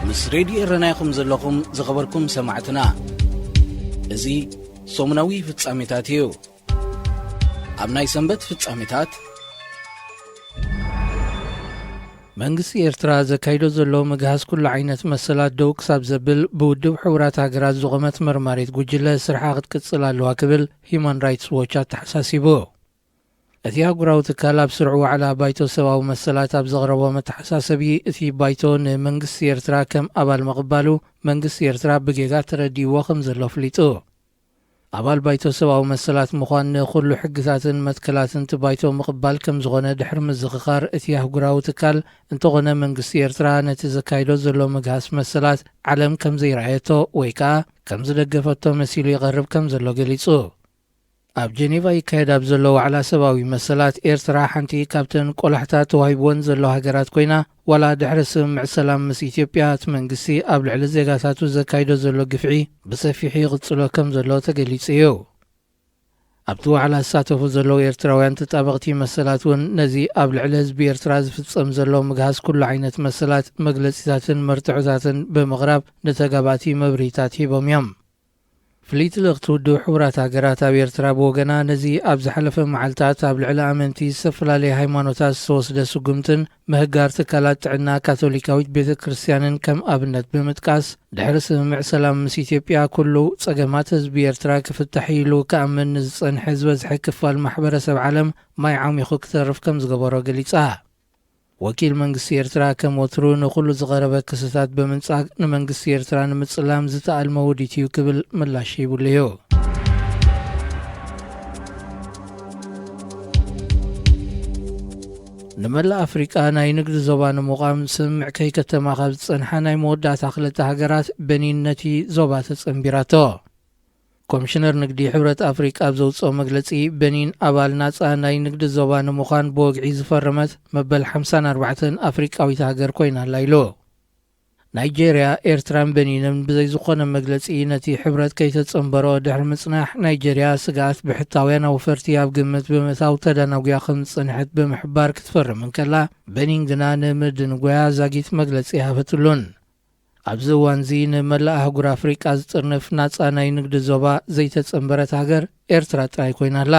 ምስ ሬድዮ ኤረና ኢኹም ዘለኹም ዝኸበርኩም ሰማዕትና። እዚ ሰሙናዊ ፍጻሜታት እዩ። ኣብ ናይ ሰንበት ፍጻሜታት፣ መንግስቲ ኤርትራ ዘካይዶ ዘሎ ምግሃስ ኩሉ ዓይነት መሰላት ደው ክሳብ ዘብል ብውድብ ሕቡራት ሃገራት ዝቖመት መርማሪት ጉጅለ ስርሓ ክትቅጽል ኣለዋ ክብል ሂዩማን ራይትስ ዎች ኣተሓሳሲቡ። እቲ ኣህጉራዊ ትካል ኣብ ስርዑ ዋዕላ ባይቶ ሰብኣዊ መሰላት ኣብ ዘቕረቦ መተሓሳሰቢ፣ እቲ ባይቶ ንመንግስቲ ኤርትራ ከም ኣባል ምቕባሉ መንግስቲ ኤርትራ ብጌጋ ተረዲእዎ ከም ዘሎ ኣፍሊጡ። ኣባል ባይቶ ሰብኣዊ መሰላት ምዃን ንኹሉ ሕግታትን መትከላትን እቲ ባይቶ ምቕባል ከም ዝኾነ ድሕሪ ምዝኽኻር እቲ ኣህጉራዊ ትካል፣ እንተኾነ መንግስቲ ኤርትራ ነቲ ዘካይዶ ዘሎ ምግሃስ መሰላት ዓለም ከም ዘይረኣየቶ ወይ ከኣ ከም ዝደገፈቶ መሲሉ ይቐርብ ከም ዘሎ ገሊጹ። ኣብ ጀኔቫ ይካየድ ኣብ ዘሎ ዋዕላ ሰብኣዊ መሰላት ኤርትራ ሓንቲ ካብተን ቆላሕታ ተዋሂብወን ዘሎ ሃገራት ኮይና፣ ዋላ ድሕሪ ስምምዕ ሰላም ምስ ኢትዮጵያ እቲ መንግስቲ ኣብ ልዕሊ ዜጋታቱ ዘካይዶ ዘሎ ግፍዒ ብሰፊሑ ይቕጽሎ ከም ዘሎ ተገሊጹ እዩ። ኣብቲ ዋዕላ ዝሳተፉ ዘለዉ ኤርትራውያን ተጣበቕቲ መሰላት እውን ነዚ ኣብ ልዕሊ ህዝቢ ኤርትራ ዝፍጸም ዘሎ ምግሃስ ኩሉ ዓይነት መሰላት መግለጺታትን መርትዖታትን ብምቕራብ ንተጋባእቲ መብርሂታት ሂቦም እዮም። ፍልይቲ ልእኽቲ ውድብ ሕቡራት ሃገራት ኣብ ኤርትራ ብወገና፣ ነዚ ኣብ ዝሓለፈ መዓልታት ኣብ ልዕሊ ኣመንቲ ዝተፈላለየ ሃይማኖታት ዝተወስደ ስጉምትን ምህጋር ትካላት ጥዕና ካቶሊካዊት ቤተ ክርስቲያንን ከም ኣብነት ብምጥቃስ፣ ድሕሪ ስምምዕ ሰላም ምስ ኢትዮጵያ ኩሉ ጸገማት ህዝቢ ኤርትራ ክፍታሕ ኢሉ ክኣምን ንዝጸንሐ ዝበዝሐ ክፋል ማሕበረሰብ ዓለም ማይ ዓሚኹ ክተርፍ ከም ዝገበሮ ገሊጻ። ወኪል መንግስቲ ኤርትራ ከም ወትሩ ንኹሉ ዝቐረበ ክስታት ብምንጻግ ንመንግስቲ ኤርትራ ንምጽላም ዝተኣልመ ውዲት እዩ ክብል ምላሽ ሂቡሉ እዩ። ንመላእ ኣፍሪቃ ናይ ንግዲ ዞባ ንምቋም ስምምዕ ከይከተማ ካብ ዝጸንሓ ናይ መወዳእታ ክልተ ሃገራት በኒን ነቲ ዞባ ተጸንቢራቶ። ኮሚሽነር ንግዲ ሕብረት ኣፍሪቃ ኣብ ዘውጽኦ መግለጺ፣ በኒን ኣባል ናጻ ናይ ንግዲ ዞባ ንምዃን ብወግዒ ዝፈረመት መበል ሓምሳን ኣርባዕተን ኣፍሪቃዊት ሃገር ኮይና ኣላ ኢሉ። ናይጄርያ፣ ኤርትራን በኒንን ብዘይ ዝኾነ መግለጺ ነቲ ሕብረት ከይተጸንበሮ ድሕሪ ምጽናሕ፣ ናይጄርያ ስግኣት ብሕታውያን ኣውፈርቲ ኣብ ግምት ብምእታው ተዳናጉያ ከም ዝጸንሐት ብምሕባር ክትፈርም እንከላ፣ በኒን ግና ንምድንጓያ ዛጊት መግለጺ ኣይሃበትሉን። ኣብዚ እዋንዚ ንመላእ ኣህጉር ኣፍሪቃ ዝጥርንፍ ናጻ ናይ ንግዲ ዞባ ዘይተጸንበረት ሃገር ኤርትራ ጥራይ ኮይና ኣላ።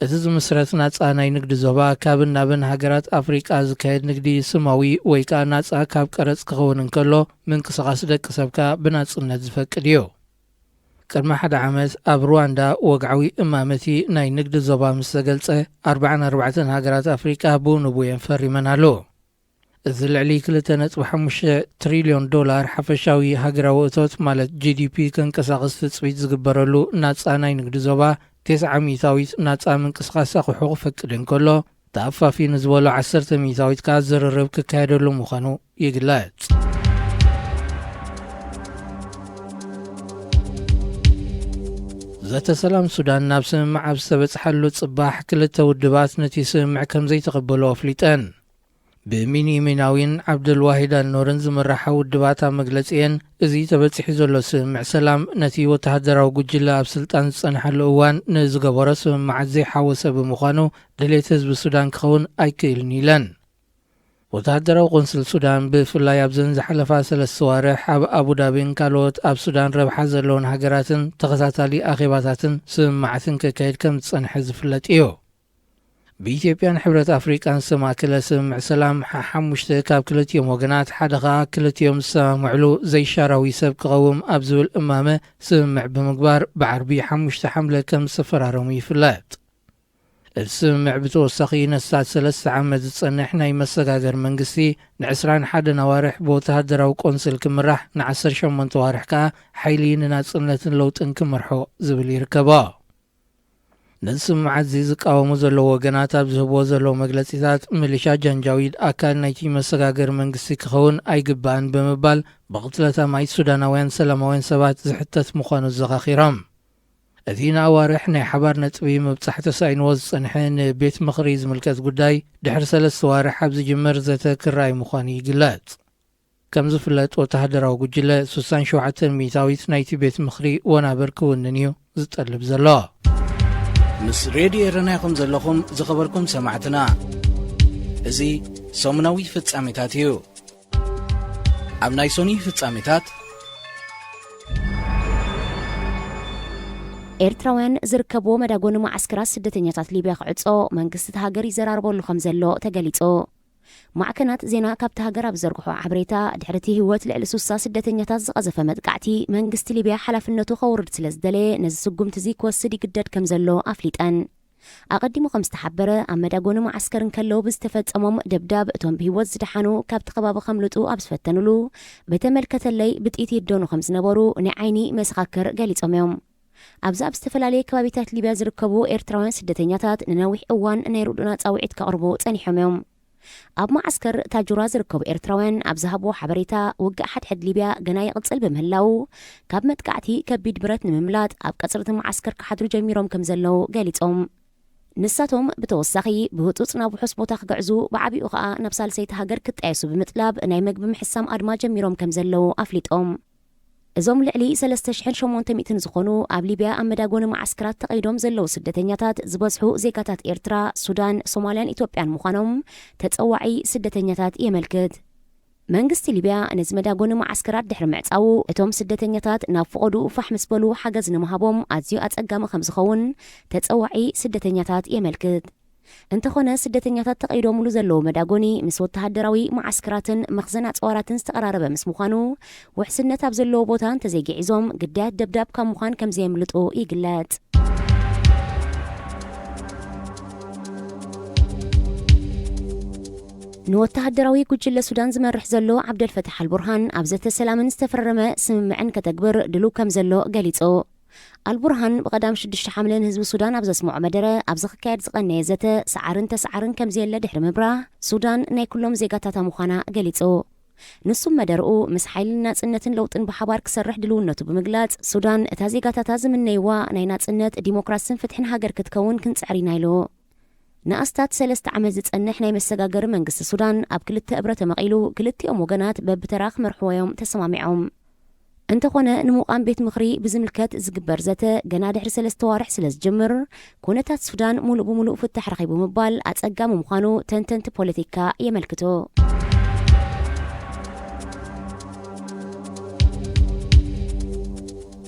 እቲ ዝምስረት ናጻ ናይ ንግዲ ዞባ ካብን ናብን ሃገራት ኣፍሪቃ ዝካየድ ንግዲ ስማዊ ወይ ከኣ ናጻ ካብ ቀረጽ ክኸውን እንከሎ፣ ምንቅስቓስ ደቂ ሰብ ከኣ ብናጽነት ዝፈቅድ እዩ። ቅድሚ ሓደ ዓመት ኣብ ሩዋንዳ ወግዓዊ እማመቲ ናይ ንግዲ ዞባ ምስ ተገልጸ፣ ኣርባዓን ኣርባዕተን ሃገራት ኣፍሪቃ ብኡ ንብኡ እየን ፈሪመን ኣለዎ። እዚ ልዕሊ ክልተ ነጥቢ ሓሙሽተ ትሪልዮን ዶላር ሓፈሻዊ ሃገራዊ እቶት ማለት ጂ ዲ ፒ ከንቀሳቕስ ትጽቢት ዝግበረሉ ናጻ ናይ ንግዲ ዞባ፣ ተስዓ ሚእታዊት ናጻ ምንቅስቓስ ኣቑሑ ክፈቅድ እንከሎ፣ ተኣፋፊ ንዝበሎ ዓሰርተ ሚእታዊት ከኣ ዝርርብ ክካየደሉ ምዃኑ ይግለጽ። ዘተ ሰላም ሱዳን ናብ ስምምዕ ኣብ ዝተበጽሓሉ ጽባሕ፣ ክልተ ውድባት ነቲ ስምምዕ ከም ዘይተቐበሎ ኣፍሊጠን። ብሚኒ ሚናዊን ዓብደልዋሂድ ኣልኖርን ዝምራሓ ውድባት ኣብ መግለጺኤን፣ እዚ ተበጺሑ ዘሎ ስምምዕ ሰላም ነቲ ወተሃደራዊ ጉጅለ ኣብ ስልጣን ዝጸንሓሉ እዋን ንዝገበሮ ስምምዓት ዘይሓወሰ ብምዃኑ፣ ድሌት ህዝቢ ሱዳን ክኸውን ኣይክእልን ኢለን። ወተሃደራዊ ቆንስል ሱዳን ብፍላይ ኣብዘን ዝሓለፋ ሰለስተ ዋርሕ ኣብ ኣቡዳቢን ካልኦት ኣብ ሱዳን ረብሓ ዘለዎን ሃገራትን ተኸታታሊ ኣኼባታትን ስምምዓትን ከካይድ ከም ዝጸንሐ ዝፍለጥ እዩ። ብኢትዮጵያን ሕብረት ኣፍሪቃን ዝተማእከለ ስምምዕ ሰላም ሓ ሓሙሽተ ካብ ክልቲኦም ወገናት ሓደ ኸኣ ክልቲኦም ዝሰማምዕሉ ዘይሻራዊ ሰብ ክቐውም ኣብ ዝብል እማመ ስምምዕ ብምግባር ብዓርቢ ሓሙሽተ ሓምለ ከም ዝተፈራረሙ ይፍለጥ። እቲ ስምምዕ ብተወሳኺ ነስታት ሰለስተ ዓመት ዝጸንሕ ናይ መሰጋገር መንግስቲ ንዕስራን ሓደን ኣዋርሕ ብወተሃደራዊ ቆንስል ክምራሕ፣ ንዓሰርተ ሸሞንተ ኣዋርሕ ከኣ ሓይሊ ንናጽነትን ለውጥን ክመርሖ ዝብል ይርከቦ። ነዚ ስምምዓት እዚ ዝቃወሙ ዘለዉ ወገናት ኣብ ዝህብዎ ዘለዉ መግለጺታት፣ ሚሊሻ ጃንጃዊድ ኣካል ናይቲ መሰጋገሪ መንግስቲ ክኸውን ኣይግባእን ብምባል፣ ብቕትለት ኣማኢት ሱዳናውያን ሰላማውያን ሰባት ዝሕተት ምዃኑ ኣዘኻኺሮም። እቲ ንኣዋርሕ ናይ ሓባር ነጥቢ ምብጻሕ ተሳኢንዎ ዝጸንሐ ንቤት ምኽሪ ዝምልከት ጉዳይ፣ ድሕሪ ሰለስተ ኣዋርሕ ኣብ ዝጅምር ዘተ ክረኣይ ምዃኑ ይግለጽ። ከም ዝፍለጥ፣ ወተሃደራዊ ጉጅለ ስሳን ሸውዓተን ሚእታዊት ናይቲ ቤት ምኽሪ ወናብር ክውንን እዩ ዝጠልብ ዘሎ። ምስ ሬድዮ ኤረና ኢኹም ዘለኹም ዝኸበርኩም ሰማዕትና። እዚ ሰሙናዊ ፍጻሜታት እዩ። ኣብ ናይ ሶኒ ፍጻሜታት፣ ኤርትራውያን ዝርከብዎ መዳጎኒ መዓስከራት ስደተኛታት ሊብያ ክዕጾ መንግስቲ እቲ ሃገር ይዘራርበሉ ከም ዘሎ ተገሊጹ። ማዕከናት ዜና ካብቲ ሃገር ኣብ ዝዘርግሖ ሓበሬታ፣ ድሕሪ እቲ ህይወት ልዕሊ ሱሳ ስደተኛታት ዝቐዘፈ መጥቃዕቲ፣ መንግስቲ ሊብያ ሓላፍነቱ ከውርድ ስለ ዝደለየ፣ ነዚ ስጉምቲ እዚ ክወስድ ይግደድ ከም ዘሎ ኣፍሊጠን። ኣቐዲሙ ከም ዝተሓበረ፣ ኣብ መዳጎኒ መዓስከር እንከለዉ ብዝተፈጸሞም ደብዳብ፣ እቶም ብህይወት ዝደሓኑ ካብቲ ከባቢ ከምልጡ ኣብ ዝፈተኑሉ፣ በተመልከተለይ ብጥይት ይደኑ ከም ዝነበሩ ናይ ዓይኒ መሰኻክር ገሊጾም እዮም። ኣብዚ ኣብ ዝተፈላለየ ከባቢታት ሊብያ ዝርከቡ ኤርትራውያን ስደተኛታት ንነዊሕ እዋን ናይ ርድኡና ጻውዒት ከቕርቡ ጸኒሖም እዮም። ኣብ መዓስከር ታጁራ ዝርከቡ ኤርትራውያን ኣብ ዝሃብዎ ሓበሬታ፣ ውግእ ሓድሕድ ሊብያ ገና ይቕጽል ብምህላዉ፣ ካብ መጥቃዕቲ ከቢድ ብረት ንምምላጥ ኣብ ቀጽሪ እቲ መዓስከር ክሓድሩ ጀሚሮም ከም ዘለዉ ገሊጾም። ንሳቶም ብተወሳኺ፣ ብህጹጽ ናብ ውሑስ ቦታ ክግዕዙ፣ ብዓቢኡ ከኣ ናብ ሳልሰይቲ ሃገር ክጣየሱ ብምጥላብ ናይ መግቢ ምሕሳም ኣድማ ጀሚሮም ከም ዘለዉ ኣፍሊጦም። እዞም ልዕሊ ሰለስተ ሽሕን ሸሞንተ ሚእትን ዝኾኑ ኣብ ሊብያ ኣብ መዳጎኒ መዓስከራት ተቐይዶም ዘለዉ ስደተኛታት ዝበዝሑ ዜጋታት ኤርትራ፣ ሱዳን፣ ሶማልያን ኢትዮጵያን ምዃኖም ተጸዋዒ ስደተኛታት የመልክት። መንግስቲ ሊብያ ነዚ መዳጎኒ መዓስከራት ድሕሪ ምዕጻዉ፣ እቶም ስደተኛታት ናብ ፈቐድኡ ፋሕ ምስ በሉ ሓገዝ ንምሃቦም ኣዝዩ ኣጸጋሚ ከም ዝኸውን ተጸዋዒ ስደተኛታት የመልክት። እንተኾነ፣ ስደተኛታት ተቐይዶምሉ ዘለዉ መዳጎኒ ምስ ወተሃደራዊ መዓስከራትን መኽዘን ኣጽዋራትን ዝተቐራረበ ምስ ምዃኑ፣ ውሕስነት ኣብ ዘለዎ ቦታ እንተዘይግዒዞም ግዳያት ደብዳብ ካብ ምዃን ከም ዘየምልጡ ይግለጽ። ንወተሃደራዊ ጉጅለ ሱዳን ዝመርሕ ዘሎ ዓብደልፈታሕ ኣልቡርሃን ኣብ ዘተ ሰላምን ዝተፈረመ ስምምዕን ከተግብር ድሉው ከም ዘሎ ገሊጹ። ኣልቡርሃን ብቐዳም ሽዱሽተ ሓምለ ንህዝቢ ሱዳን ኣብ ዘስምዖ መደረ፣ ኣብዚ ክካየድ ዝቐነየ ዘተ ሰዓርን ተሰዓርን ከም ዘየለ ድሕሪ ምብራህ፣ ሱዳን ናይ ኩሎም ዜጋታታ ምዃና ገሊጹ። ንሱ መደርኡ፣ ምስ ሓይልን ናጽነትን ለውጥን ብሓባር ክሰርሕ ድልውነቱ ብምግላጽ፣ ሱዳን እታ ዜጋታታ ዝምነይዋ ናይ ናጽነት፣ ዲሞክራስን ፍትሕን ሃገር ክትከውን ክንጽዕር ኢና ኢሉ። ንኣስታት ሰለስተ ዓመት ዝጸንሕ ናይ መሰጋገሪ መንግስቲ ሱዳን ኣብ ክልተ እብረ ተመቒሉ፣ ክልቲኦም ወገናት በብተራ ክመርሕዎ እዮም ተሰማሚዖም። እንተኾነ፣ ንምቋም ቤት ምኽሪ ብዝምልከት ዝግበር ዘተ ገና ድሕሪ ሰለስተ ዋርሕ ስለ ዝጅምር፣ ኩነታት ሱዳን ሙሉእ ብሙሉእ ፍታሕ ረኺቡ ምባል ኣጸጋሚ ምዃኑ ተንተንቲ ፖለቲካ የመልክቱ።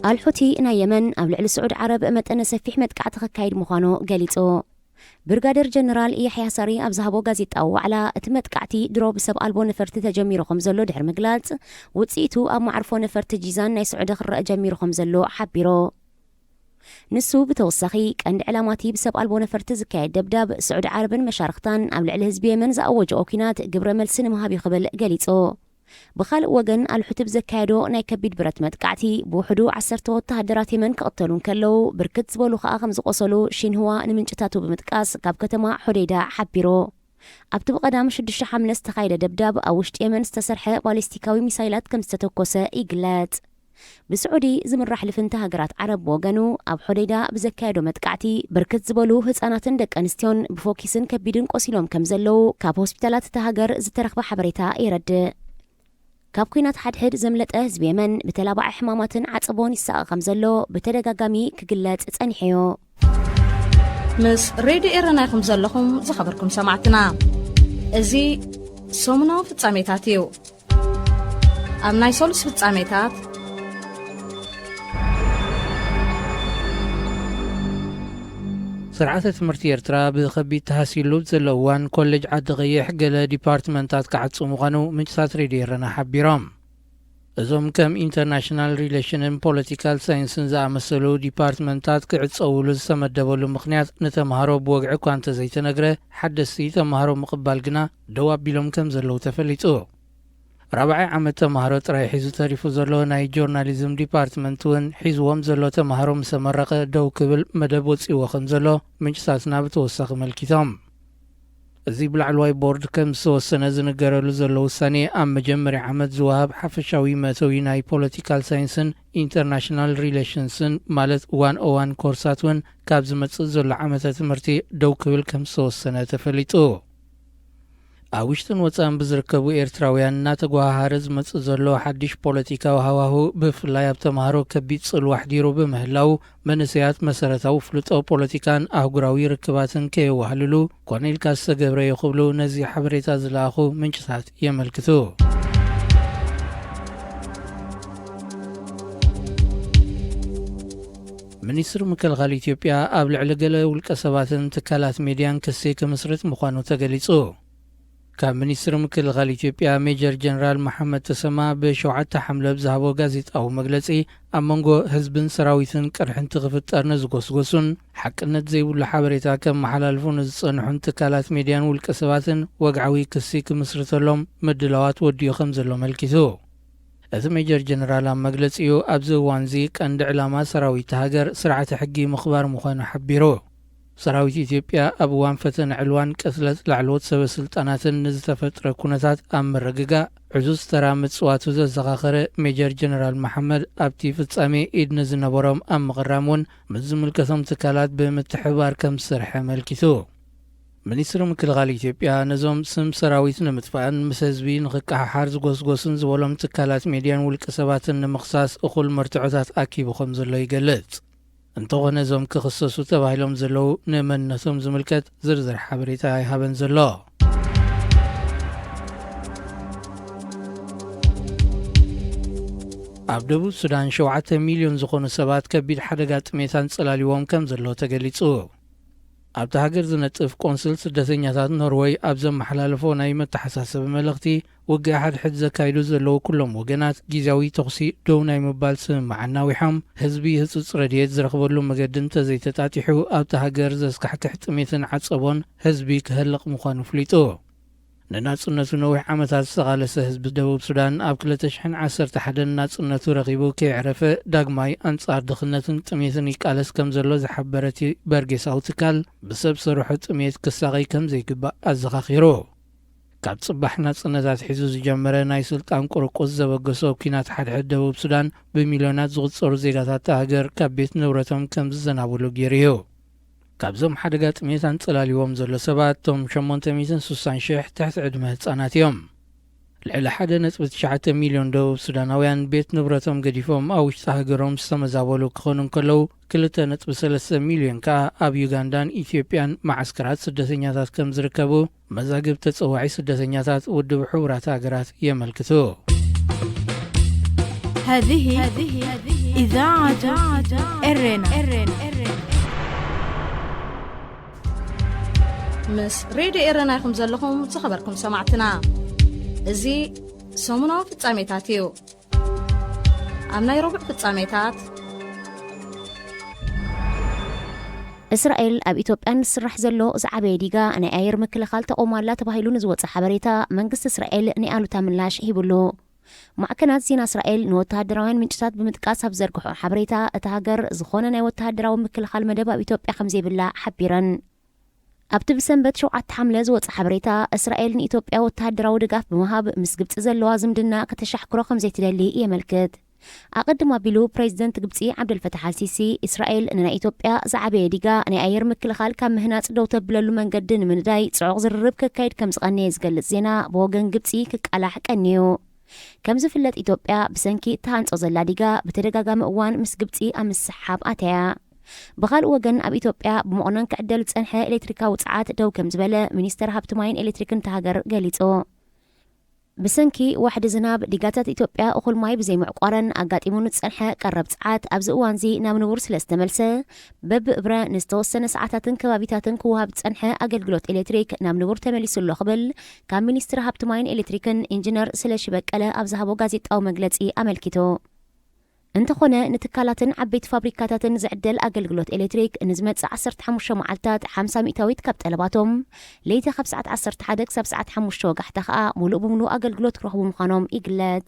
ኣልሑቲ ናይ የመን ኣብ ልዕሊ ስዑድ ዓረብ መጠነ ሰፊሕ መጥቃዕቲ ከካይድ ምዃኑ ገሊጹ። ብርጋደር ጀነራል ያሕያ ሳሪ ኣብ ዝሃቦ ጋዜጣዊ ዋዕላ፣ እቲ መጥቃዕቲ ድሮ ብሰብ ኣልቦ ነፈርቲ ተጀሚሩ ከም ዘሎ ድሕሪ ምግላጽ፣ ውጽኢቱ ኣብ መዓርፎ ነፈርቲ ጂዛን ናይ ስዑዲ ክረአ ጀሚሩ ከም ዘሎ ሓቢሩ። ንሱ ብተወሳኺ፣ ቀንዲ ዕላማቲ ብሰብ ኣልቦ ነፈርቲ ዝካየድ ደብዳብ፣ ስዑዲ ዓረብን መሻርኽታን ኣብ ልዕሊ ህዝቢ የመን ዝኣወጅኦ ኲናት ግብረ መልሲ ንምሃብ እዩ ክብል ገሊጹ። ብኻልእ ወገን፣ ኣልሑቲ ብዘካየዶ ናይ ከቢድ ብረት መጥቃዕቲ፣ ብውሕዱ ዓሰርተ ወተሃደራት የመን ክቕተሉ እንከለዉ፣ ብርክት ዝበሉ ከኣ ከም ዝቖሰሉ ሺንህዋ ንምንጭታቱ ብምጥቃስ፣ ካብ ከተማ ሖዴይዳ ሓቢሩ። ኣብቲ ብቐዳም ሽዱሽተ ሓምለ ዝተኻየደ ደብዳብ፣ ኣብ ውሽጢ የመን ዝተሰርሐ ባሊስቲካዊ ሚሳይላት ከም ዝተተኮሰ ይግለጽ። ብስዑዲ ዝምራሕ ልፍንቲ ሃገራት ዓረብ ብወገኑ፣ ኣብ ሖዴይዳ ብዘካየዶ መጥቃዕቲ፣ ብርክት ዝበሉ ህጻናትን ደቂ ኣንስትዮን ብፎኪስን ከቢድን ቆሲሎም ከም ዘለዉ፣ ካብ ሆስፒታላት እታ ሃገር ዝተረኽበ ሓበሬታ የረድእ። ካብ ኲናት ሓድሕድ ዘምለጠ ህዝቢ የመን፣ ብተላባዒ ሕማማትን ዓጸቦን ይሳቐ ከም ዘሎ ብተደጋጋሚ ክግለጽ ጸኒሑ እዩ። ምስ ሬድዮ ኤረና ኢኹም ዘለኹም፣ ዝኸበርኩም ሰማዕትና። እዚ ሰሙናዊ ፍጻሜታት እዩ። ኣብ ናይ ሰሉስ ፍጻሜታት፣ ስርዓተ ትምህርቲ ኤርትራ ብኸቢድ ተሃሲሉ ዘሎ እዋን፣ ኮሌጅ ዓዲ ቀይሕ ገለ ዲፓርትመንታት ክዓጹ ምዃኑ ምንጭታት ሬድዮ ኤረና ሓቢሮም። እዞም ከም ኢንተርናሽናል ሪሌሽንን ፖለቲካል ሳይንስን ዝኣመሰሉ ዲፓርትመንታት ክዕጸውሉ ዝተመደበሉ ምኽንያት ንተምሃሮ ብወግዒ እኳ እንተዘይተነግረ፣ ሓደስቲ ተምሃሮ ምቕባል ግና ደው ኣቢሎም ከም ዘለዉ ተፈሊጡ። ራብዓይ ዓመት ተምሃሮ ጥራይ ሒዙ ተሪፉ ዘሎ ናይ ጆርናሊዝም ዲፓርትመንት እውን፣ ሒዝዎም ዘሎ ተምሃሮ ምስ ተመረቐ ደው ክብል መደብ ወጺእዎ ከም ዘሎ ምንጭታትና ብተወሳኺ ኣመልኪቶም። እዚ ብላዕለዋይ ቦርድ ከም ዝተወሰነ ዝንገረሉ ዘሎ ውሳኔ፣ ኣብ መጀመርያ ዓመት ዝወሃብ ሓፈሻዊ መእተዊ ናይ ፖለቲካል ሳይንስን ኢንተርናሽናል ሪሌሽንስን፣ ማለት ዋን ኦ ዋን ኮርሳት እውን፣ ካብ ዝመጽእ ዘሎ ዓመተ ትምህርቲ ደው ክብል ከም ዝተወሰነ ተፈሊጡ። ኣብ ውሽጥን ወጻእን ብዝርከቡ ኤርትራውያን እናተጓሃሃረ ዝመጽእ ዘሎ ሓድሽ ፖለቲካዊ ሃዋሁ፣ ብፍላይ ኣብ ተምሃሮ ከቢድ ጽልዋ ኣሕዲሩ ብምህላው፣ መንእሰያት መሰረታዊ ፍልጦ ፖለቲካን ኣህጉራዊ ርክባትን ከየዋህልሉ ኮነ ኢልካ ዝተገብረ እዩ ክብሉ ነዚ ሓበሬታ ዝለኣኹ ምንጭታት የመልክቱ። ሚኒስትሪ ምክልኻል ኢትዮጵያ ኣብ ልዕሊ ገለ ውልቀ ሰባትን ትካላት ሜድያን ክሲ ክምስርት ምዃኑ ተገሊጹ። ካብ ሚኒስትሪ ምክልኻል ኢትዮጵያ ሜጀር ጀነራል መሓመድ ተሰማ ብሸውዓተ ሓምለ ብዝሃቦ ጋዜጣዊ መግለጺ፣ ኣብ መንጎ ህዝብን ሰራዊትን ቅርሕንቲ ክፍጠር ንዝጎስጎሱን ሓቅነት ዘይብሉ ሓበሬታ ከመሓላልፉ ንዝጸንሑን ትካላት ሜድያን ውልቀ ሰባትን ወግዓዊ ክሲ ክምስርተሎም ምድላዋት ወዲኡ ከም ዘሎ ኣመልኪቱ። እቲ ሜጀር ጀነራል ኣብ መግለጺኡ፣ ኣብዚ እዋንዚ ቀንዲ ዕላማ ሰራዊት ሃገር ስርዓተ ሕጊ ምኽባር ምዃኑ ሓቢሩ። ሰራዊት ኢትዮጵያ ኣብ እዋን ፈተነ ዕልዋን ቅትለት ላዕለዎት ሰበ ስልጣናትን ንዝተፈጥረ ኩነታት ኣብ ምርግጋእ ዕዙዝ ተራ ምጽዋቱ ዘዘኻኸረ ሜጀር ጀነራል መሓመድ፣ ኣብቲ ፍጻሜ ኢድ ንዝነበሮም ኣብ ምቕራም እውን ምስ ዝምልከቶም ትካላት ብምትሕብባር ከም ዝሰርሐ ኣመልኪቱ። ሚኒስትሪ ምክልኻል ኢትዮጵያ ነዞም ስም ሰራዊት ንምጥፋእን ምስ ህዝቢ ንኽቀሓሓር ዝጎስጎስን ዝበሎም ትካላት ሜድያን ውልቀ ሰባትን ንምኽሳስ እኹል መርትዖታት ኣኪቡ ከም ዘሎ ይገልጽ። እንተኾነ እዞም ክኽሰሱ ተባሂሎም ዘለዉ ንመንነቶም ዝምልከት ዝርዝር ሓበሬታ ኣይሃበን ዘሎ። ኣብ ደቡብ ሱዳን ሸውዓተ ሚልዮን ዝኾኑ ሰባት ከቢድ ሓደጋ ጥሜት ኣንጸላልዎም ከም ዘሎ ተገሊጹ። ኣብታ ሃገር ዝነጥፍ ቆንስል ስደተኛታት ኖርወይ ኣብ ዘመሓላለፎ ናይ መተሓሳሰቢ መልእኽቲ፣ ውግእ ሓድሕድ ዘካይዱ ዘለዉ ኩሎም ወገናት ግዝያዊ ተኹሲ ደው ናይ ምባል ስምምዕ ኣናዊሖም፣ ህዝቢ ህጹጽ ረድኤት ዝረኽበሉ መገዲ እንተዘይተጣጢሑ፣ ኣብታ ሃገር ዘስካሕክሕ ጥሜትን ዓጸቦን ህዝቢ ክህልቕ ምዃኑ ኣፍሊጡ። ንናጽነቱ ነዊሕ ዓመታት ዝተቓለሰ ህዝቢ ደቡብ ሱዳን ኣብ ክልተ ሽሕን ዓሰርተ ሓደን ናጽነቱ ረኺቡ ከየዕረፈ ዳግማይ ኣንጻር ድኽነትን ጥሜትን ይቃለስ ከም ዘሎ ዝሓበረ እቲ በርጌሳዊ ትካል፣ ብሰብ ሰርሖ ጥሜት ክሳቐይ ከም ዘይግባእ ኣዘኻኺሩ። ካብ ጽባሕ ናጽነት ኣትሒዙ ዝጀመረ ናይ ስልጣን ቁርቁስ ዘበገሶ ኲናት ሓድሕድ ደቡብ ሱዳን፣ ብሚልዮናት ዝቑጸሩ ዜጋታት እታ ሃገር ካብ ቤት ንብረቶም ከም ዝዘናብሉ ገይሩ እዩ። ካብዞም ሓደጋ ጥሜት ኣንጸላልዎም ዘሎ ሰባት፣ እቶም ሸሞንተ ሚእትን ስሳን ሽሕ ትሕቲ ዕድመ ህጻናት እዮም። ልዕሊ ሓደ ነጥቢ ትሽዓተ ሚልዮን ደቡብ ሱዳናውያን ቤት ንብረቶም ገዲፎም ኣብ ውሽጢ ሃገሮም ዝተመዛበሉ ክኾኑ እንከለዉ፣ ክልተ ነጥቢ ሰለስተ ሚልዮን ከኣ ኣብ ዩጋንዳን ኢትዮጵያን መዓስከራት ስደተኛታት ከም ዝርከቡ መዛግብ ተጸዋዒ ስደተኛታት ውድብ ሕቡራት ሃገራት የመልክቱ። هذه إذاعة إرينا. ምስ ሬድዮ ኤረና ኢኹም ዘለኹም ዝኸበርኩም ሰማዕትና። እዚ ሰሙናዊ ፍጻሜታት እዩ። ኣብ ናይ ረቡዕ ፍጻሜታት፣ እስራኤል ኣብ ኢትዮጵያ ንስራሕ ዘሎ ዝዓበየ ዲጋ ናይ ኣየር ምክልኻል ተቆማላ ተባሂሉ ንዝወፀ ሓበሬታ መንግስቲ እስራኤል ናይ ኣሉታ ምላሽ ሂብሉ። ማዕከናት ዜና እስራኤል ንወተሃደራውያን ምንጭታት ብምጥቃስ ኣብ ዘርግሖ ሓበሬታ፣ እታ ሃገር ዝኾነ ናይ ወተሃደራዊ ምክልኻል መደብ ኣብ ኢትዮጵያ ከምዘይብላ ሓቢረን። ኣብቲ ብሰንበት ሸውዓተ ሓምለ ዝወፀ ሓበሬታ፣ እስራኤል ንኢትዮጵያ ወተሃደራዊ ድጋፍ ብምሃብ ምስ ግብፂ ዘለዋ ዝምድና ከተሻሕክሮ ከምዘይትደሊ የመልክት። ኣቐድም ኣቢሉ ፕሬዚደንት ግብፂ ዓብደልፈታሕ ኣልሲሲ፣ እስራኤል ንናይ ኢትዮጵያ ዝዓበየ ዲጋ ናይ ኣየር ምክልኻል ካብ ምህናፅ ደው ተብለሉ መንገዲ ንምንዳይ ፅዑቕ ዝርርብ ከካይድ ከም ዝቐነየ ዝገልፅ ዜና ብወገን ግብፂ ክቃላሕ ቀንዩ። ከም ዝፍለጥ ኢትዮጵያ ብሰንኪ እትሃንፆ ዘላ ዲጋ ብተደጋጋሚ እዋን ምስ ግብፂ ኣብ ምስሕሓብ ኣተያ። ብኻልእ ወገን ኣብ ኢትዮጵያ ብመቑነን ክዕደል ዝፀንሐ ኤሌክትሪካዊ ፀዓት ደው ከም ዝበለ ሚኒስተር ሃብቲ ማይን ኤሌክትሪክን እታ ሃገር ገሊፁ። ብሰንኪ ዋሕዲ ዝናብ ዲጋታት ኢትዮጵያ እኹል ማይ ብዘይምዕቋረን ኣጋጢሙ ንዝፀንሐ ቀረብ ፀዓት ኣብዚ እዋንዚ ናብ ንቡር ስለ ዝተመልሰ በብእብረ ንዝተወሰነ ሰዓታትን ከባቢታትን ክወሃብ ዝፀንሐ ኣገልግሎት ኤሌክትሪክ ናብ ንቡር ተመሊሱ ኣሎ ክብል ካብ ሚኒስትሪ ሃብቲ ማይን ኤሌክትሪክን ኢንጂነር ስለሺ በቀለ ኣብ ዝሃቦ ጋዜጣዊ መግለፂ ኣመልኪቱ። እንተኾነ ንትካላትን ዓበይቲ ፋብሪካታትን ዝዕደል ኣገልግሎት ኤሌክትሪክ ንዝመፅእ ዓሰርተ ሓሙሽተ መዓልታት ሓምሳ ሚእታዊት ካብ ጠለባቶም ለይቲ ካብ ሰዓት ዓሰርተ ሓደ ክሳብ ሰዓት ሓሙሽተ ወጋሕታ ከዓ ሙሉእ ብሙሉእ ኣገልግሎት ክረኽቡ ምዃኖም ይግለፅ።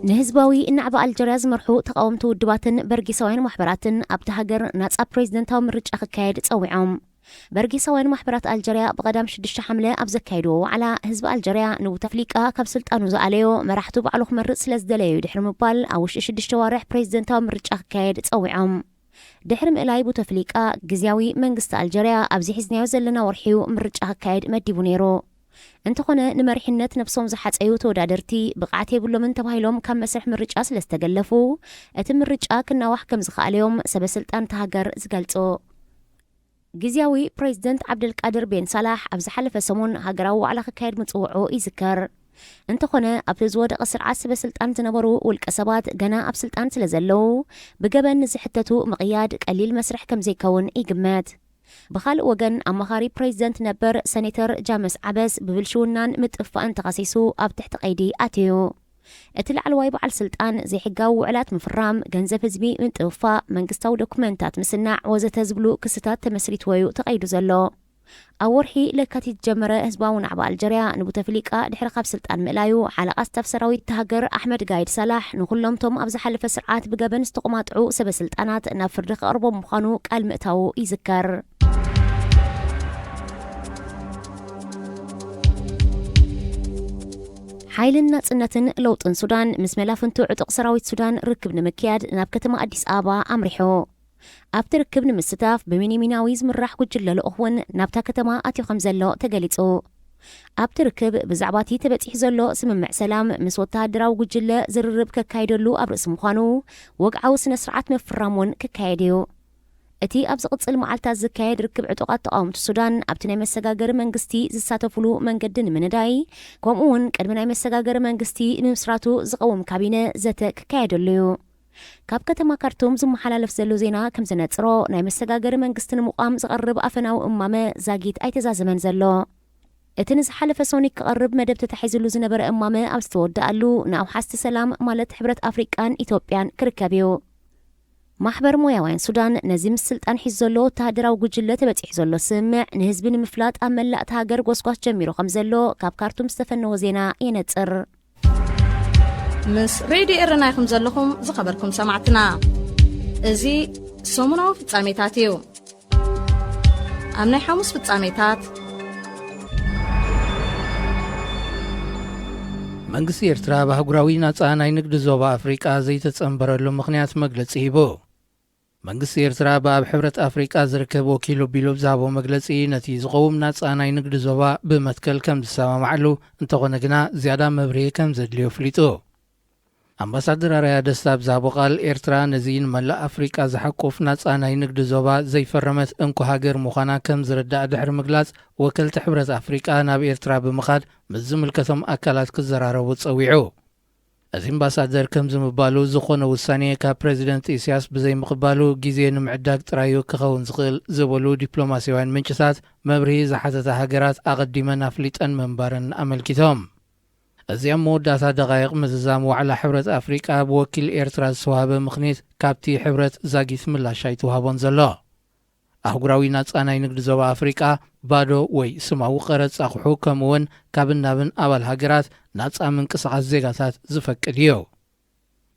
ንህዝባዊ ናዕቢ ኣልጀርያ ዝመርሑ ተቓወምቲ ውድባትን በርጌሳውያን ማሕበራትን ኣብቲ ሃገር ናጻ ፕሬዚደንታዊ ምርጫ ክካየድ ጸዊዖም። በርጌሳውያን ማሕበራት ኣልጀርያ ብቐዳም ሽዱሽተ ሓምለ ኣብ ዘካየድዎ ዋዕላ፣ ህዝቢ ኣልጀርያ ንቡተፍሊቃ ካብ ስልጣኑ ዝኣለዮ መራሕቱ ባዕሉ ክመርጽ ስለ ዝደለዩ ድሕሪ ምባል ኣብ ውሽጢ ሽዱሽተ ዋርሕ ፕሬዚደንታዊ ምርጫ ክካየድ ጸዊዖም። ድሕሪ ምእላይ ቡተፍሊቃ፣ ግዝያዊ መንግስቲ ኣልጀርያ ኣብዚ ሒዝናዮ ዘለና ወርሒ'ዩ ምርጫ ክካየድ መዲቡ ነይሩ። እንተኾነ ንመሪሕነት ነብሶም ዝሓፀዩ ተወዳደርቲ ብቕዓት የብሎምን ተባሂሎም ካብ መስርሕ ምርጫ ስለ ዝተገለፉ እቲ ምርጫ ክናዋሕ ከም ዝኸኣለዮም ሰበ ስልጣን እታ ሃገር ዝገልፁ። ግዝያዊ ፕሬዚደንት ዓብደልቃድር ቤን ሳላሕ ኣብ ዝሓለፈ ሰሙን ሃገራዊ ዋዕላ ክካየድ ምፅውዑ ይዝከር። እንተኾነ ኣብቲ ዝወደቐ ስርዓት ሰበ ስልጣን ዝነበሩ ውልቀ ሰባት ገና ኣብ ስልጣን ስለ ዘለዉ ብገበን ንዝሕተቱ ምቕያድ ቀሊል መስርሕ ከም ዘይከውን ይግመት። ብኻልእ ወገን ኣማኻሪ ፕሬዚደንት ነበር ሰኔተር ጃመስ ዓበስ ብብልሽውናን ምጥፍፋእን ተኸሲሱ ኣብ ትሕቲ ቀይዲ ኣትዩ። እቲ ላዕለዋይ በዓል ስልጣን ዘይሕጋዊ ውዕላት ምፍራም፣ ገንዘብ ህዝቢ ምጥፍፋእ፣ መንግስታዊ ዶኩመንታት ምስናዕ ወዘተ ዝብሉ ክስታት ተመስሪትዎ እዩ ተቐይዱ ዘሎ። ኣብ ወርሒ ለካቲት ዝጀመረ ህዝባዊ ናዕባ ኣልጀርያ ንቡተፍሊቃ ድሕሪ ካብ ስልጣን ምእላዩ ሓለቓ ስታፍ ሰራዊት እታ ሃገር ኣሕመድ ጋይድ ሳላሕ ንኹሎም ቶም ኣብ ዝሓለፈ ስርዓት ብገበን ዝተቖማጥዑ ሰበ ስልጣናት ናብ ፍርዲ ክቐርቦም ምዃኑ ቃል ምእታዉ ይዝከር። ሓይልን ናጽነትን ለውጥን ሱዳን ምስ መላፍንቱ ዕጡቕ ሰራዊት ሱዳን ርክብ ንምክያድ ናብ ከተማ ኣዲስ ኣበባ ኣምሪሑ። ኣብቲ ርክብ ንምስታፍ ብሚኒሚናዊ ዝምራሕ ጉጅለ ልኡኽ እውን ናብታ ከተማ ኣትዩ ከም ዘሎ ተገሊጹ። ኣብቲ ርክብ ብዛዕባ እቲ ተበጺሑ ዘሎ ስምምዕ ሰላም ምስ ወተሃደራዊ ጉጅለ ዝርርብ ከካይደሉ ኣብ ርእሲ ምዃኑ ወግዓዊ ስነ ስርዓት ምፍራም እውን ክካየድ እዩ። እቲ ኣብ ዝቕጽል መዓልታት ዝካየድ ርክብ ዕጡቓት ተቓወምቲ ሱዳን ኣብቲ ናይ መሰጋገሪ መንግስቲ ዝሳተፉሉ መንገዲ ንምንዳይ፣ ከምኡ እውን ቅድሚ ናይ መሰጋገሪ መንግስቲ ንምስራቱ ዝቐውም ካቢነ ዘተ ክካየደሉ እዩ። ካብ ከተማ ካርቱም ዝመሓላለፍ ዘሎ ዜና ከም ዘነጽሮ፣ ናይ መሰጋገሪ መንግስቲ ንምቋም ዝቐርብ ኣፈናዊ እማመ ዛጊት ኣይተዛዘመን ዘሎ። እቲ ንዝሓለፈ ሶኒክ ክቐርብ መደብ ተታሒዝሉ ዝነበረ እማመ ኣብ ዝተወደኣሉ፣ ንኣውሓስቲ ሰላም ማለት ሕብረት ኣፍሪቃን ኢትዮጵያን ክርከብ እዩ። ማሕበር ሞያውያን ሱዳን ነዚ ምስ ስልጣን ሒዙ ዘሎ ወተሃደራዊ ጉጅለ ተበጺሑ ዘሎ ስምምዕ ንህዝቢ ንምፍላጥ ኣብ መላእ እታ ሃገር ጎስጓስ ጀሚሩ ከም ዘሎ ካብ ካርቱም ዝተፈነወ ዜና የነጽር። ምስ ሬድዮ ኤረና ኢኹም ዘለኹም ዝኸበርኩም ሰማዕትና። እዚ ሰሙናዊ ፍጻሜታት እዩ። ኣብ ናይ ሓሙስ ፍጻሜታት፣ መንግስቲ ኤርትራ ኣብ ኣህጉራዊ ናጻ ናይ ንግዲ ዞባ ኣፍሪቃ ዘይተጸንበረሉ ምኽንያት መግለጺ ሂቡ። መንግስቲ ኤርትራ ብኣብ ሕብረት ኣፍሪቃ ዝርከብ ወኪሉ ቢሉ ብዝሃቦ መግለጺ፣ ነቲ ዝቐውም ናጻ ናይ ንግዲ ዞባ ብመትከል ከም ዝሰማማዕሉ፣ እንተኾነ ግና ዝያዳ መብርሂ ከም ዘድልዮ ኣፍሊጡ። ኣምባሳደር ኣርኣያ ደስታ ኣብ ዝሃቦ ቃል፣ ኤርትራ ነዚ ንመላእ ኣፍሪቃ ዝሓቁፍ ናጻ ናይ ንግዲ ዞባ ዘይፈረመት እንኮ ሃገር ምዃና ከም ዝርዳእ ድሕሪ ምግላጽ፣ ወከልቲ ሕብረት ኣፍሪቃ ናብ ኤርትራ ብምኻድ ምስ ዝምልከቶም ኣካላት ክዘራረቡ ጸዊዑ። እቲ ኣምባሳደር ከምዚ ምባሉ፣ ዝኾነ ውሳኔ ካብ ፕረዚደንት ኢሳያስ ብዘይምቕባሉ ግዜ ንምዕዳግ ጥራዩ ክኸውን ዝኽእል ዝበሉ ዲፕሎማስያውያን ምንጭታት፣ መብርሂ ዝሓተታ ሃገራት ኣቐዲመን ኣፍሊጠን ምንባረን ኣመልኪቶም። እዚ ኣብ መወዳእታ ደቓይቕ ምዝዛም ዋዕላ ሕብረት ኣፍሪቃ ብወኪል ኤርትራ ዝተዋህበ ምኽኒት ካብቲ ሕብረት ዛጊት ምላሽ ኣይተዋህቦን ዘሎ። ኣህጉራዊ ናጻ ናይ ንግዲ ዞባ ኣፍሪቃ ባዶ ወይ ስማዊ ቀረጽ ኣቑሑ፣ ከምኡ'ውን ካብን ናብን ኣባል ሃገራት ናጻ ምንቅስቓስ ዜጋታት ዝፈቅድ እዩ።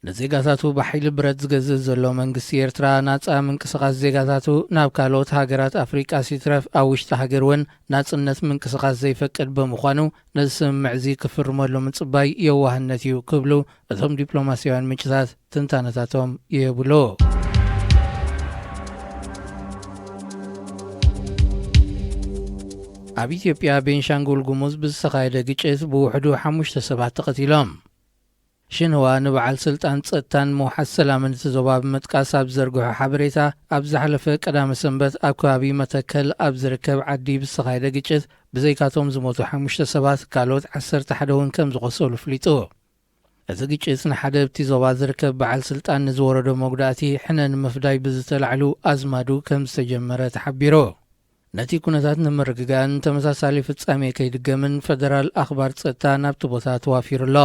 ንዜጋታቱ ብሓይሊ ብረት ዝገዝእ ዘሎ መንግስቲ ኤርትራ፣ ናጻ ምንቅስቓስ ዜጋታቱ ናብ ካልኦት ሃገራት ኣፍሪቃ ሲትረፍ ኣብ ውሽጢ ሃገር እውን ናጽነት ምንቅስቓስ ዘይፈቅድ ብምዃኑ፣ ነዚ ስምምዕ እዚ ክፍርመሉ ምጽባይ የዋህነት እዩ ክብሉ እቶም ዲፕሎማስያውያን ምንጭታት ትንታነታቶም ይህብሉ። ኣብ ኢትዮጵያ ቤንሻንጉል ጉሙዝ ብዝተኻየደ ግጭት ብውሕዱ ሓሙሽተ ሰባት ተቐቲሎም። ሽንህዋ ንበዓል ስልጣን ጸጥታን ምውሓስ ሰላምን እቲ ዞባ ብምጥቃስ ኣብ ዘርግሖ ሓበሬታ፣ ኣብ ዝሓለፈ ቀዳመ ሰንበት ኣብ ከባቢ መተከል ኣብ ዝርከብ ዓዲ ብዝተኻየደ ግጭት ብዘይካቶም ዝሞቱ ሓሙሽተ ሰባት፣ ካልኦት ዓሰርተ ሓደ እውን ከም ዝቖሰሉ ኣፍሊጡ። እዚ ግጭት ንሓደ ኣብቲ ዞባ ዝርከብ በዓል ስልጣን ንዝወረዶ መጉዳእቲ ሕነ ንምፍዳይ ብዝተላዕሉ ኣዝማዱ ከም ዝተጀመረ ተሓቢሩ። ነቲ ኩነታት ንምርግጋእን ተመሳሳሊ ፍጻሜ ከይድገምን ፈደራል ኣኽባር ጸጥታ ናብቲ ቦታ ተዋፊሩ ኣሎ።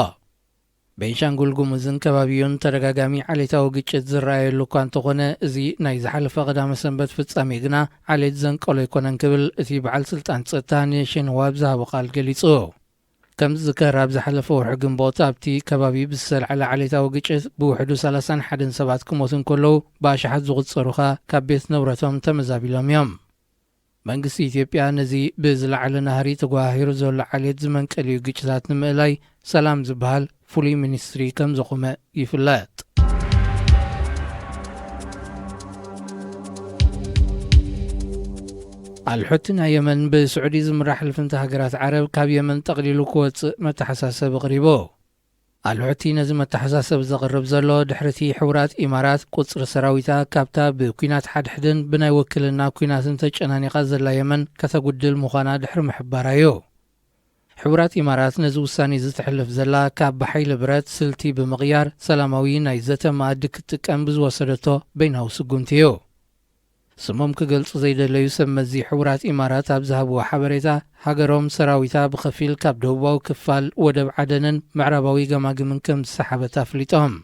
ቤንሻንጉል ጉሙዝን ከባቢኡን ተደጋጋሚ ዓሌታዊ ግጭት ዝረኣየሉ እኳ እንተኾነ፣ እዚ ናይ ዝሓለፈ ቀዳመ ሰንበት ፍጻሜ ግና ዓሌት ዘንቀሎ ኣይኮነን ክብል እቲ በዓል ስልጣን ጸጥታ ንሽንዋ ብዝሃቦ ቃል ገሊጹ። ከም ዝዝከር፣ ኣብ ዝሓለፈ ወርሒ ግንቦት ኣብቲ ከባቢ ብዝተላዕለ ዓሌታዊ ግጭት ብውሕዱ ሰላሳን ሓደን ሰባት ክሞቱ እንከለዉ፣ ብኣሽሓት ዝቑጸሩ ኸኣ ካብ ቤት ንብረቶም ተመዛቢሎም እዮም። መንግስቲ ኢትዮጵያ ነዚ ብዝለዓለ ናህሪ ተጓሃሂሩ ዘሎ ዓሌት ዝመንቀል እዩ ግጭታት ንምእላይ ሰላም ዝበሃል ፍሉይ ሚኒስትሪ ከም ዘቖመ ይፍለጥ። ኣልሑቲ ናይ የመን ብስዑዲ ዝምራሕ ልፍንቲ ሃገራት ዓረብ ካብ የመን ጠቕሊሉ ክወጽእ መተሓሳሰቢ ኣቕሪቡ። ኣልሑቲ ነዚ መተሓሳሰቢ ዘቕርብ ዘሎ ድሕሪቲ ሕቡራት ኢማራት ቁጽሪ ሰራዊታ ካብታ ብኲናት ሓድሕድን ብናይ ውክልና ኲናትን ተጨናኒቓ ዘላ የመን ከተጉድል ምዃና ድሕሪ ምሕባራ እዩ። ሕቡራት ኢማራት ነዚ ውሳኔ እዚ ተሕልፍ ዘላ፣ ካብ ብሓይሊ ብረት ስልቲ ብምቕያር ሰላማዊ ናይ ዘተ መኣዲ ክትጥቀም ብዝወሰደቶ በይናዊ ስጉምቲ እዩ። ስሞም ክገልጹ ዘይደለዩ ሰብ መዚ ሕቡራት ኢማራት ኣብ ዝሃብዎ ሓበሬታ፣ ሃገሮም ሰራዊታ ብኸፊል ካብ ደቡባዊ ክፋል ወደብ ዓደንን ምዕራባዊ ገማግምን ከም ዝሰሓበት ኣፍሊጦም።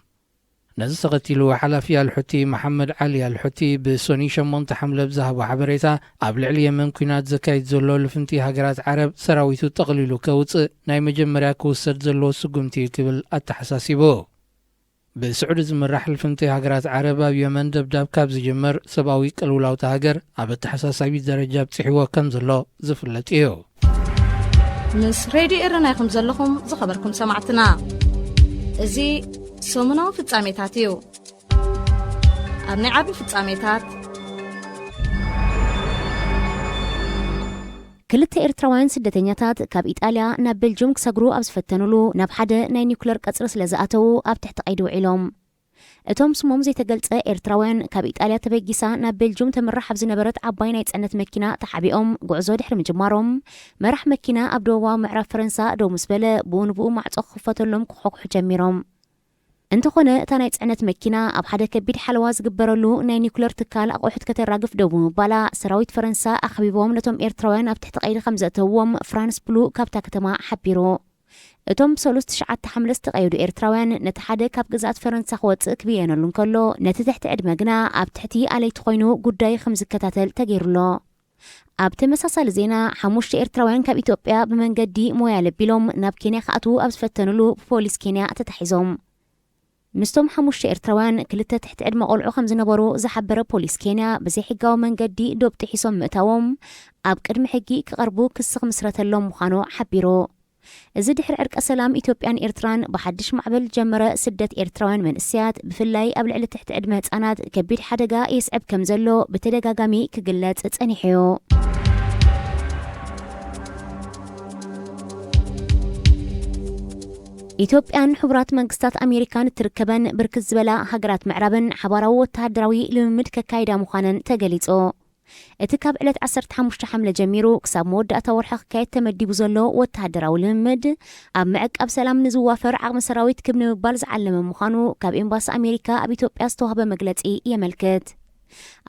ነዚ ተኸቲሉ፣ ሓላፊ ኣልሑቲ መሓመድ ዓሊ ኣልሑቲ ብሶኒ ሸሞንተ ሓምለ ብዝሃቦ ሓበሬታ፣ ኣብ ልዕሊ የመን ኲናት ዘካይድ ዘሎ ልፍንቲ ሃገራት ዓረብ ሰራዊቱ ጠቕሊሉ ከውጽእ ናይ መጀመርያ ክውሰድ ዘለዎ ስጉምቲ እዩ ክብል ኣተሓሳሲቡ። ብስዑዲ ዝምራሕ ልፍንቲ ሃገራት ዓረብ ኣብ የመን ደብዳብ ካብ ዝጅምር፣ ሰብኣዊ ቅልውላው እታ ሃገር ኣብ ኣተሓሳሳቢ ደረጃ ኣብጺሕዎ ከም ዘሎ ዝፍለጥ እዩ። ምስ ሬድዮ ኤረና ኢኹም ዘለኹም ዝኸበርኩም ሰማዕትና። እዚ ሰሙናዊ ፍጻሜታት እዩ። ኣብ ናይ ዓቢ ፍጻሜታት፣ ክልተ ኤርትራውያን ስደተኛታት ካብ ኢጣልያ ናብ ቤልጅም ክሰግሩ ኣብ ዝፈተኑሉ፣ ናብ ሓደ ናይ ኒውክለር ቀጽሪ ስለ ዝኣተዉ ኣብ ትሕቲ ቀይዲ ውዒሎም። እቶም ስሞም ዘይተገልጸ ኤርትራውያን፣ ካብ ኢጣልያ ተበጊሳ ናብ ቤልጅም ተምርሕ ኣብ ዝነበረት ዓባይ ናይ ጽዕነት መኪና ተሓቢኦም ጉዕዞ ድሕሪ ምጅማሮም፣ መራሕ መኪና ኣብ ደቡባዊ ምዕራብ ፈረንሳ ደው ምስ በለ፣ ብኡ ንብኡ ማዕጾ ክኽፈተሎም ክኾኩሑ ጀሚሮም። እንተኾነ፣ እታ ናይ ጽዕነት መኪና ኣብ ሓደ ከቢድ ሓለዋ ዝግበረሉ ናይ ኒውክለር ትካል ኣቑሑት ከተራግፍ ደው ብምባላ፣ ሰራዊት ፈረንሳ ኣኽቢቦም ነቶም ኤርትራውያን ኣብ ትሕቲ ቀይዲ ከም ዘእተውዎም ፍራንስ ብሉ ካብታ ከተማ ሓቢሩ። እቶም ብሰሉስ ትሽዓተ ሓምለ ዝተቐየዱ ኤርትራውያን፣ ነቲ ሓደ ካብ ግዝኣት ፈረንሳ ክወጽእ ክብየነሉ እንከሎ፣ ነቲ ትሕቲ ዕድመ ግና ኣብ ትሕቲ ኣለይቲ ኮይኑ ጉዳዩ ከም ዝከታተል ተገይሩሎ። ኣብ ተመሳሳሊ ዜና፣ ሓሙሽተ ኤርትራውያን ካብ ኢትዮጵያ ብመንገዲ ሞያሌ ኣቢሎም ናብ ኬንያ ክኣትዉ ኣብ ዝፈተኑሉ ብፖሊስ ኬንያ ተታሒዞም። ምስቶም ሓሙሽተ ኤርትራውያን ክልተ ትሕቲ ዕድመ ቆልዑ ከም ዝነበሩ ዝሓበረ ፖሊስ ኬንያ፣ ብዘይሕጋዊ መንገዲ ዶብ ጥሒሶም ምእታዎም ኣብ ቅድሚ ሕጊ ክቐርቡ ክሲ ክምስረተሎም ምዃኑ ሓቢሩ። እዚ ድሕሪ ዕርቀ ሰላም ኢትዮጵያን ኤርትራን ብሓድሽ ማዕበል ጀመረ ስደት ኤርትራውያን መንእሰያት፣ ብፍላይ ኣብ ልዕሊ ትሕቲ ዕድመ ህጻናት ከቢድ ሓደጋ የስዕብ ከም ዘሎ ብተደጋጋሚ ክግለጽ ጸኒሑ እዩ። ኢትዮጵያን ሕቡራት መንግስታት ኣሜሪካን እትርከበን ብርክት ዝበላ ሃገራት ምዕራብን ሓባራዊ ወተሃደራዊ ልምምድ ከካይዳ ምዃነን ተገሊጹ። እቲ ካብ ዕለት ዓሰርተ ሓሙሽተ ሓምለ ጀሚሩ ክሳብ መወዳእታ ወርሒ ክካየድ ተመዲቡ ዘሎ ወተሃደራዊ ልምምድ፣ ኣብ ምዕቃብ ሰላም ንዝዋፈር ዓቕሚ ሰራዊት ክብ ንምባል ዝዓለመ ምዃኑ ካብ ኤምባሲ ኣሜሪካ ኣብ ኢትዮጵያ ዝተዋህበ መግለጺ የመልክት።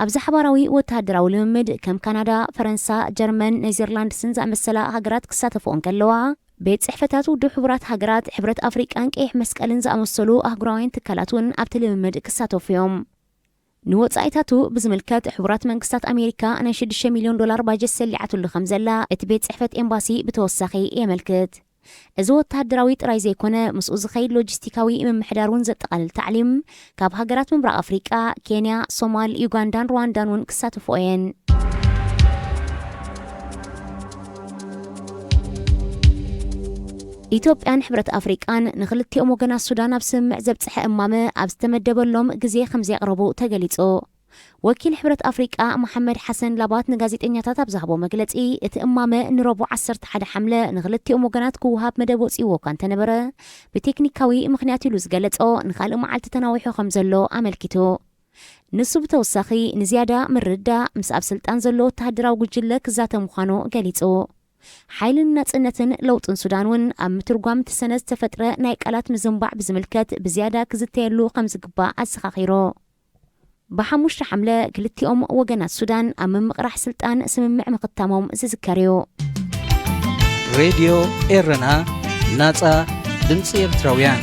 ኣብዚ ሓባራዊ ወተሃደራዊ ልምምድ ከም ካናዳ፣ ፈረንሳ፣ ጀርመን፣ ኔዘርላንድስን ዝኣመሰላ ሃገራት ክሳተፍኦ እንከለዋ፣ ቤት ጽሕፈታት ውድብ ሕቡራት ሃገራት፣ ሕብረት ኣፍሪቃን ቀይሕ መስቀልን ዝኣመሰሉ ኣህጉራውያን ትካላት እውን ኣብቲ ልምምድ ክሳተፉ እዮም። ንወጻኢታቱ ብዝምልከት፣ ሕቡራት መንግስታት ኣሜሪካ ናይ ሽዱሽተ ሚልዮን ዶላር ባጀት ሰሊዓትሉ ከም ዘላ እቲ ቤት ጽሕፈት ኤምባሲ ብተወሳኺ የመልክት። እዚ ወተሃደራዊ ጥራይ ዘይኮነ፣ ምስኡ ዝኸይድ ሎጂስቲካዊ ምምሕዳር እውን ዘጠቓልል ታዕሊም፣ ካብ ሃገራት ምብራቕ ኣፍሪቃ፣ ኬንያ፣ ሶማል፣ ዩጋንዳን ሩዋንዳን እውን ክሳተፍኦ እየን። ኢትዮጵያን ሕብረት ኣፍሪቃን ንኽልቲኦም ወገናት ሱዳን ኣብ ስምምዕ ዘብጽሐ እማመ ኣብ ዝተመደበሎም ግዜ ከም ዘየቕረቡ ተገሊጹ። ወኪል ሕብረት ኣፍሪቃ መሓመድ ሓሰን ላባት ንጋዜጠኛታት ኣብ ዝሃቦ መግለጺ፣ እቲ እማመ ንረቡዕ ዓሰርተ ሓደ ሓምለ ንኽልቲኦም ወገናት ክወሃብ መደብ ወጺእዎ እኳ እንተነበረ፣ ብቴክኒካዊ ምኽንያት ኢሉ ዝገለጾ ንኻልእ መዓልቲ ተናዊሑ ከም ዘሎ ኣመልኪቱ። ንሱ ብተወሳኺ፣ ንዝያዳ ምርድዳእ፣ ምስ ኣብ ስልጣን ዘሎ ወተሃደራዊ ጉጅለ ክዛተ ምዃኑ ገሊጹ። ሓይልን ናጽነትን ለውጥን ሱዳን እውን ኣብ ምትርጓም እቲ ሰነድ ዝተፈጥረ ናይ ቃላት ምዝንባዕ ብዝምልከት ብዝያዳ ክዝተየሉ ከም ዝግባእ ኣዘኻኺሩ። ብሓሙሽተ ሓምለ ክልቲኦም ወገናት ሱዳን ኣብ ምምቕራሕ ስልጣን ስምምዕ ምኽታሞም ዝዝከር እዩ። ሬድዮ ኤረና፣ ናጻ ድምጺ ኤርትራውያን።